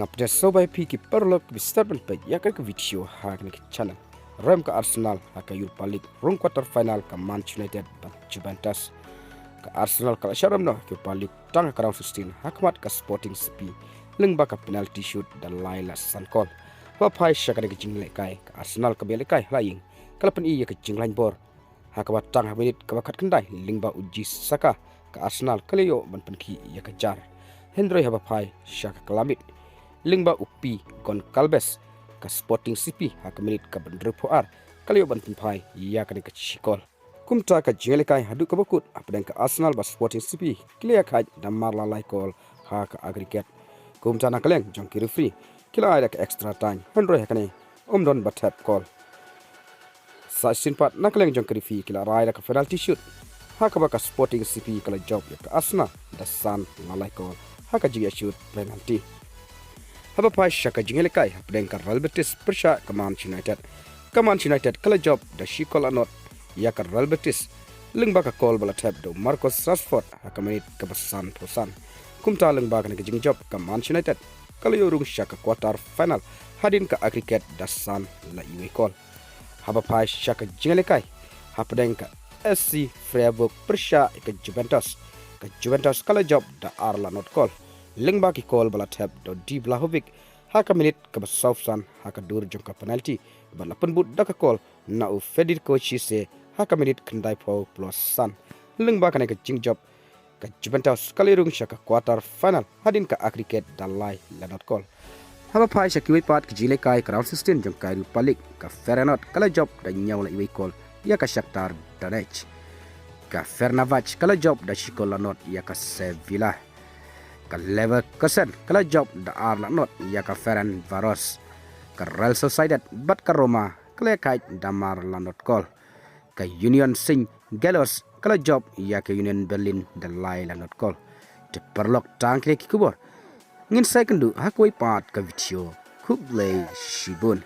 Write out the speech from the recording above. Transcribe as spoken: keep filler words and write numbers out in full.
Ap de sobai phi ki paralok ki start ban peit ïa ka video ha kane ka channel. Rem ka Arsenal ha ka Europa League rung quarter final ka Manchester United bad Juventus. Ka Arsenal ka la shah rem noh Europa League tang ha ka round sixteen ha khmat ka Sporting C P lyngba ka penalty shoot da lai la san kol. Haba phai sha kane ka jinglehkai ka Arsenal kaba ïalehkai ha la ïing ka la pyni ïa ka jinglaiñ bor ha kaba tang ha minit kaba khatkhyndai lyngba u Bukayo Saka ka Arsenal ka la ïoh ban pynkhih ïa ka jar. Hynrei haba phai sha ka kala miet lyngba u Pau Goncalves ka Sporting C P ha ka minit kaba hynriewphew ar ka la ïoh ban pynphai ïa kane ka shi kol. Kumta ka jinglehkai haduh kaba kut hapdeng ka Arsenal bad Sporting C P ki la ïakhaid da mar la lai kol ha ka aggregate. Kumta na ka liang jong ki referee ki la ai da ka extra time, hynrei ha kane ym don ba thep kol. Sa shisien pat na ka liang jong ki referee ki la rai da ka penalty shoot ha kaba ka Sporting C P ka la jop ïa ka Arsenal da san la lai kol ha ka jingïa shoot penalty. Haba phai sha ka jingïalehkai hapdeng ka Real Betis pyrshah ka Manchester United, ka Manchester United ka la jop da shi kol la nod ïa ka Real Betis lyngba ka kol ba la thep da u Marcus Rashford ha ka minit kaba sanphew san. Kumta lyngba kane ka jingjop ka Manchester United ka la ïoh rung sha ka quarter final hadien ka aggregate da san la iwei kol. Haba phai sha ka jingïalehkai hapdeng ka S C Freiburg pyrshah ïa ka Juventus, ka Juventus ka la jop da ar la nod kol lyngba ki kol ba la thep da u Dino Vlahovic ha ka minit kaba sawphew san ha ka dur jong ka penalty bad la pynbud da ka kol na u Federico Chiesa ha ka minit khyndaiphew plus san. Lyngba kane ka jingjop ka Juventus ka la ïoh rung sha ka quarter final hadien ka aggregate da lai la nod kol. Haba phai sha kiwei pat ki jingïalehkai ka round sixteen jong ka Europa League, ka Feyenoord ka la jop da hynñiew la iwei kol ïa ka Shakhtar Donetsk. Ka Fenerbahce ka la jop da shi kol la nod ïa ka Sevilla. Ka Leverkusen ka la jop da ar la nod ïa ka Ferencvaros. Ka Real Sociedad bad ka Roma ka la ïakhaid da mar la nod kol. Ka Union Saint Gilloise ka la jop ïa ka Union Berlin da lai la nod kol. Te paralok, tang kine ki khubor. Ngin sa ïakynduh ha kawei pat ka video. Khublei shibun.